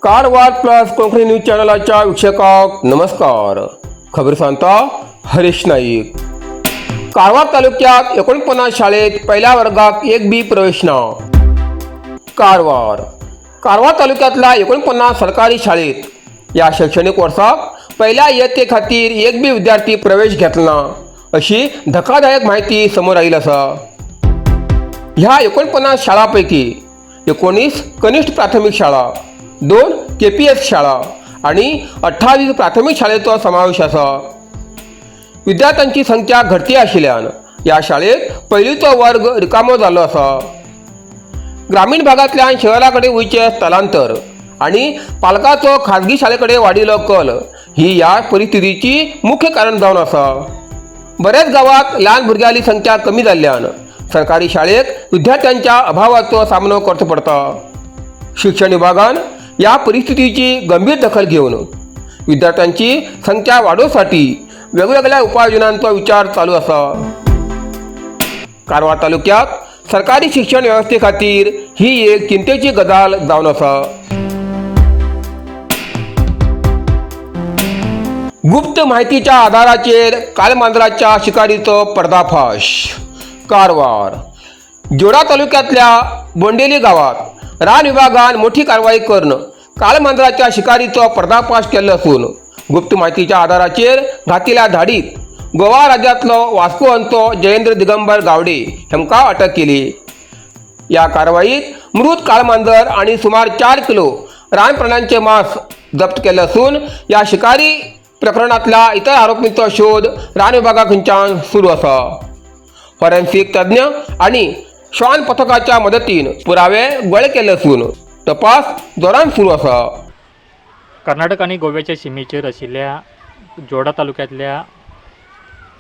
Karwar plus Konkani news चॅनलाच्या वीक्षकांक नमस्कार. खबर सांगता हरीश नाईक. कारवार तालुक्यात 49 शाळेत पहिल्या वर्गात एक बी प्रवेश ना. कारवार. कारवार तालुक्यातल्या 49 सरकारी शाळेत या शैक्षणिक वर्षात पहिल्या इयत्तेखातीर एक बी विद्यार्थी प्रवेश घेतला अशी धक्कादायक माहिती समोर आईल आसा. ह्या 49 शाळांपैकी 19 कनिष्ठ प्राथमिक शाळा, 2 केपीएस शाळा आणि 28 प्राथमिक शाळेचो समावेश आसा. विद्यार्थ्यांची संख्या घटती आशिल्ल्यान ह्या शाळेत पयलीचो वर्ग रिकामो जाल्लो आसा. ग्रामीण भागांतल्यान शहरा कडेन वयचें स्थलांतर आनी पालकाचो खाजगी शाळे कडेन वाडिल्लो कल ही ह्या परिस्थितीची मुख्य कारण जावन आसा. बऱ्याच गांवांत ल्हान भुरग्यांली संख्या कमी जाल्ल्यान सरकारी शाळेत विद्यार्थ्यांच्या अभावाचो सामनो करचो पडटा. शिक्षण विभागान ह्या परिस्थितीची गंभीर दखल घेवन विद्यार्थ्यांची संख्या वाडोवसाठी वेगवेगळ्या उपाययोजनांचो विचार चालू आसा. कारवार तालुक्यात सरकारी शिक्षण वेवस्थे खातीर ही एक चिंतेची गजाल जावन आसा. गुप्त माहितीच्या आधाराचेर काळमांजराच्या शिकारीचो पर्दाफाश. कारवार. जोडा तालुक्यातल्या बोंडेली गावात रान विभागान मोठी कारवाई करून काळमांजराच्या शिकारीचो पर्दाफाश केल्लो असून गुप्त माहितीच्या आधाराचेर घातिल्ल्या धाडीत गोवा राज्यांतलो वास्को हांचो जयेंद्र दिगंबर गावडे हांकां अटक केली. या कारवाईत मृत काळमांजर आणि सुमार 4 किलो रानप्राण्यांचे मांस जप्त केले असून या शिकारी प्रकरणातल्या इतर आरोपींचो शोध रान विभागा खंयच्यान सुरू आसा. फॉरेन्सिक तज्ज्ञ आणि श्वान पथकाच्या मदतीन पुरावे गोळे केले असून तपास जोरान सुरू आसा. कर्नाटक आनी गोव्याच्या शिमेचेर आशिल्ल्या जोडा तालुक्यांतल्या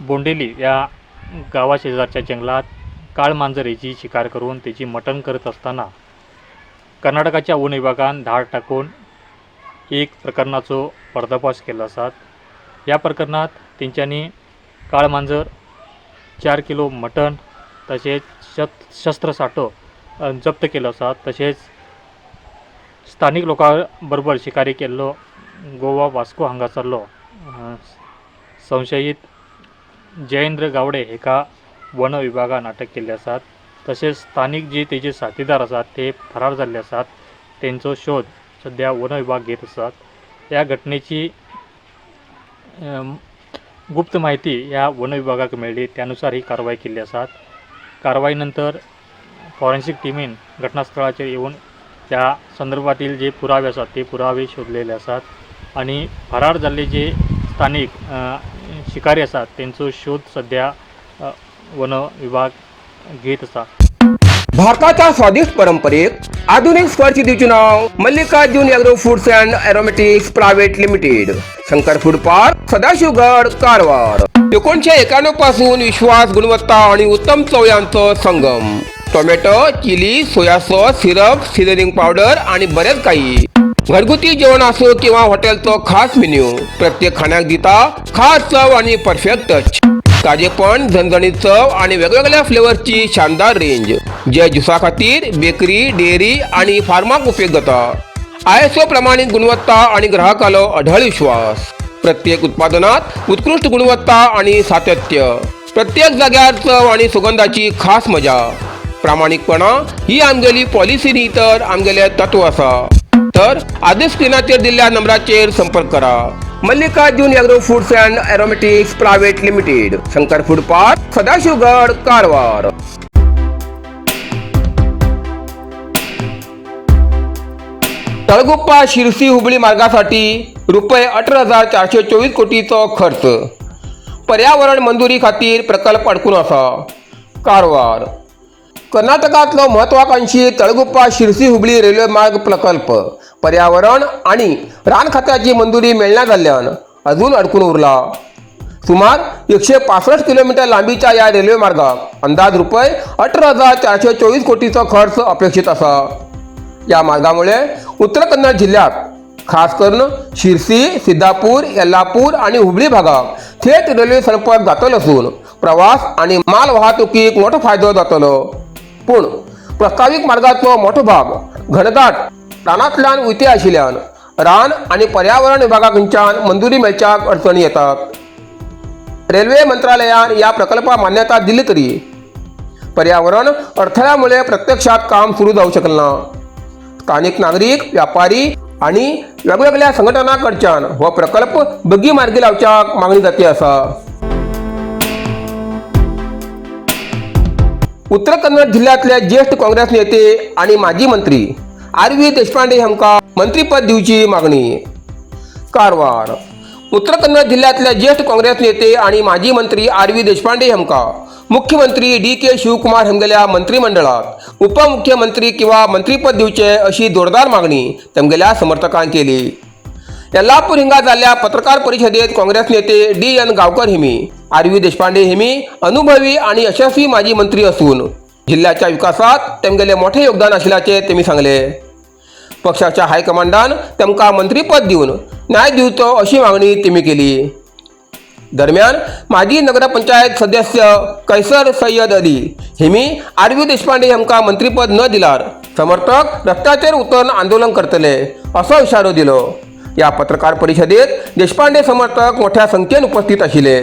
बोंडेली ह्या गांवा शेजारच्या जंगलात काळ मांजर हेची शिकार करून तेची मटण करत आसतना कर्नाटकाच्या वन विभागान धाड टाकून एक प्रकरणाचो पर्दाफाश केल्लो आसा. ह्या प्रकरणांत तेंच्यांनी काळ मांजर, 4 किलो मटण तशेंच शस्त्र साठो जप्त केलो आसा. तशेंच स्थानीक लोकां बरोबर शिकारी केल्लो गोवा वास्को हांगासरलो संशयीत जयेंद्र गावडे हेका वन विभागान अटक केल्ली आसात. तशेंच स्थानीक जे तेजे साथीदार आसात ते फरार जाल्ले आसात. तेंचो शोध सद्या वन विभाग घेत आसात. ह्या घटनेची गुप्त म्हायती ह्या वन विभागाक मेळ्ळी, त्यानुसार ही कारवाय केल्ली आसात. कारवाई नंतर फॉरेन्सिक टिमीन घटनास्थळाचेर येवन त्या संदर्भातील जे पुरावे आसात ते पुरावे शोधलेले आसात आनी फरार जाल्ले जे स्थानीक शिकारी आसात तेंचो शोध सद्या वन विभाग घेत आसा. भारताच्या स्वादिष्ट परंपरेक आधुनिक स्पर्श दिवचे नाव Mallikarjun agro foods and aromatics private limited, Shankar food park, Sadashivgad, Karwar. 1991 पासून विश्वास, गुणवत्ता आणि उत्तम चव यांचो संगम. Tomato, chilli, soya sauce, syrup, seasoning powder आणि बरेच काही. घरगुती जेवण असो किंवा हॉटेलचो खास मेन्यू, प्रत्येक खाण्याक दिता खास चव आणि परफेक्ट टच. ताजेपण, झणझणीत चव आणि वेगवेगळ्या फ्लेवर्सची शानदार रेंज, जे ज्युसा खातीर, बेकरी, डेअरी आणि फार्माक उपयोग जाता. आयएसओ प्रमाणित गुणवत्ता आणि ग्राहकालो अढळ विश्वास. प्रत्येक उत्पादनात उत्कृष्ट गुणवत्ता आणि सातत्य. प्रत्येक जाग्यार चव आणि सुगंधाची खास मजा. प्रामाणिकपणा ही आमगेली पॉलिसी न्ही तर आमगेले तत्व आसा. तर आजच स्क्रीनाचेर दिल्ल्या नंबराचेर संपर्क करा. Mallikarjun agro foods and aromatics private limited, Shankar food park, Sadashivgad, Karwar. Talguppa Sirsi Hubli मार्गासाठी रुपये 18,424 कोटीचो खर्च. पर्यावरण मंजुरी खातीर प्रकल्प अडकून आसा. कारवार. कर्नाटकांतलो महत्वाकांक्षी तळगुप्पा शिरसी हुबळी रेल्वे मार्ग प्रकल्प पर्यावरण आणि रान खात्याची मंजुरी मेळना जाल्ल्यान अजून अडकून उरला. सुमार 165 किलोमीटर लांबीच्या या रेल्वे मार्गाक अंदाज रुपये 18,424 कोटीचो खर्च अपेक्षित आसा. या मार्गामुळे उत्तर कन्नड जिल्ह्यात खास करून शिरसी, सिद्धापूर, येल्लापूर आणि हुबळी भागाक थेट रेल्वे संपर्क जातलो असून प्रवास आणि माल वाहतुकीक मोठो फायदो जातलो. पूण प्रस्तावीत मार्गाचो मोठो भाग घनदाट रानांतल्यान वयते आशिल्ल्यान रान आनी पर्यावरण विभागा कडच्यान मंजुरी मेळच्याक अडचणी येतात. रेल्वे मंत्रालयान ह्या प्रकल्पाक मान्यता दिली तरी पर्यावरण अडथळ्यामुळे प्रत्यक्षात काम सुरू जावं शकलें ना. स्थानिक नागरीक, व्यापारी आनी वेगवेगळ्या संघटनां कडच्यान हो प्रकल्प बेगी मार्गी लावच्याक मागणी जाती आसा. उत्तर कन्नड जिल्ह्यांतले ज्येष्ठ काँग्रेस नेते आणि माजी मंत्री आर व्ही देशपांडे हांकां मंत्रीपद दिवची मागणी. कारवार. उत्तर कन्नड जिल्ह्यांतले ज्येष्ठ काँग्रेस नेते आणि माजी मंत्री आर व्ही देशपांडे हांकां मुख्यमंत्री डी के शिवकुमार हांगेल्या मंत्रिमंडळात उपमुख्यमंत्री किंवा मंत्रीपद दिवचे अशी जोरदार मागणी तमगेल्या समर्थकान केली. येल्लापूर हिंगा जाल्ल्या पत्रकार परिषदेत काँग्रेस नेते डी एन गावकर हेमी आर व्ही देशपांडे हेमी अनुभवी आणि यशस्वी माजी मंत्री असून जिल्ह्याच्या विकासात तेमगेले मोठे योगदान आशिल्ल्याचे तेमी सांगले. पक्षाच्या हायकमांडान तेमकां मंत्रीपद दिवन न्याय दिवचो अशी मागणी तेमी केली. दरम्यान माजी नगरपंचायत सदस्य कैसर सय्यद अली हेमी आर व्ही देशपांडे हांकां मंत्रीपद न दिल्यार समर्थक रस्त्याचेर उतरून आंदोलन करतले असो इशारो दिलो. या पत्रकार परिषदेत देशपांडे समर्थक मोठ्या संख्येन उपस्थित आशिल्ले.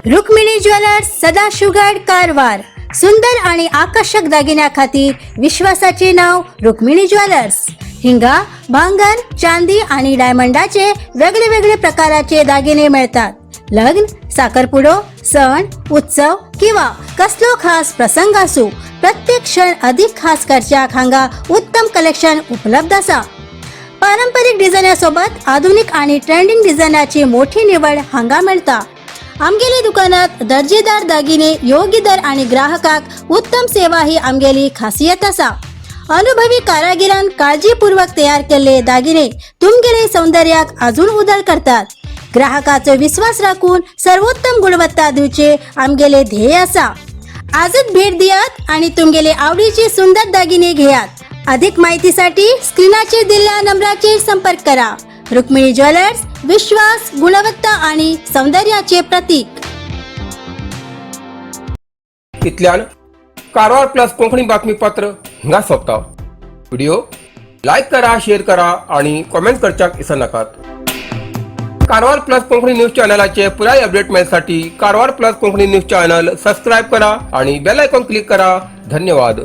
रुक्मिणी ज्वेलर्स, सदाशिवगड, कारवार. सुंदर आणि आकर्षक दागिन्या खातीर विश्वासाचे नाव रुक्मिणी ज्वेलर्स. हिंगा भांगर, चांदी आणि डायमंडाचे वेगळे वेगळे प्रकाराचे दागिने मिळतात. लग्न, साखरपुडो, सण उत्सव किंवा कसलो खास प्रसंग असू, प्रत्येक क्षण अधिक खास करच्याक हांगा उत्तम कलेक्शन उपलब्ध आसा. पारंपरिक डिझायनासोबत आधुनिक आणि ट्रेंडिंग डिझायनाची मोठी निवड हांगा मेळटा. आमगेली दुकानात दर्जेदार दागिने योग्य दर आणि ग्राहकाक उत्तम सेवा ही आमगेली खासियत आसा. अनुभवी कारागिरान काळजीपूर्वक तयार केल्ले दागिने तुमगेले सौंदर्याक अजून उदळ करतात. ग्राहकाचो विश्वास राखून सर्वोत्तम गुणवत्ता दिवचे आमगेले ध्येय आसा. आजच भेट दियात आणि तुमगेले आवडीचे सुंदर दागिने घेयात. अधिक माहितीसाठी स्क्रीनाचेर दिल्ल्या नंबराचेर संपर्क करा. रुक्मिणी ज्वेलर्स, विश्वास, गुणवत्ता आणि सौंदर्याचे प्रतीक. इतल्यान कारवार प्लस कोंकणी बातमीपत्र हिंगा सोंपता. व्हिडिओ लायक करा, शेअर करा आणि कॉमेंट करच्याक विसरनाकात. कारवार प्लस कोंकणी न्यूज चॅनलाचे पुराय अपडेट मेळसाठी Karwar plus Konkani news channel subscribe करा आणि बेल आयकॉन क्लिक करा. धन्यवाद.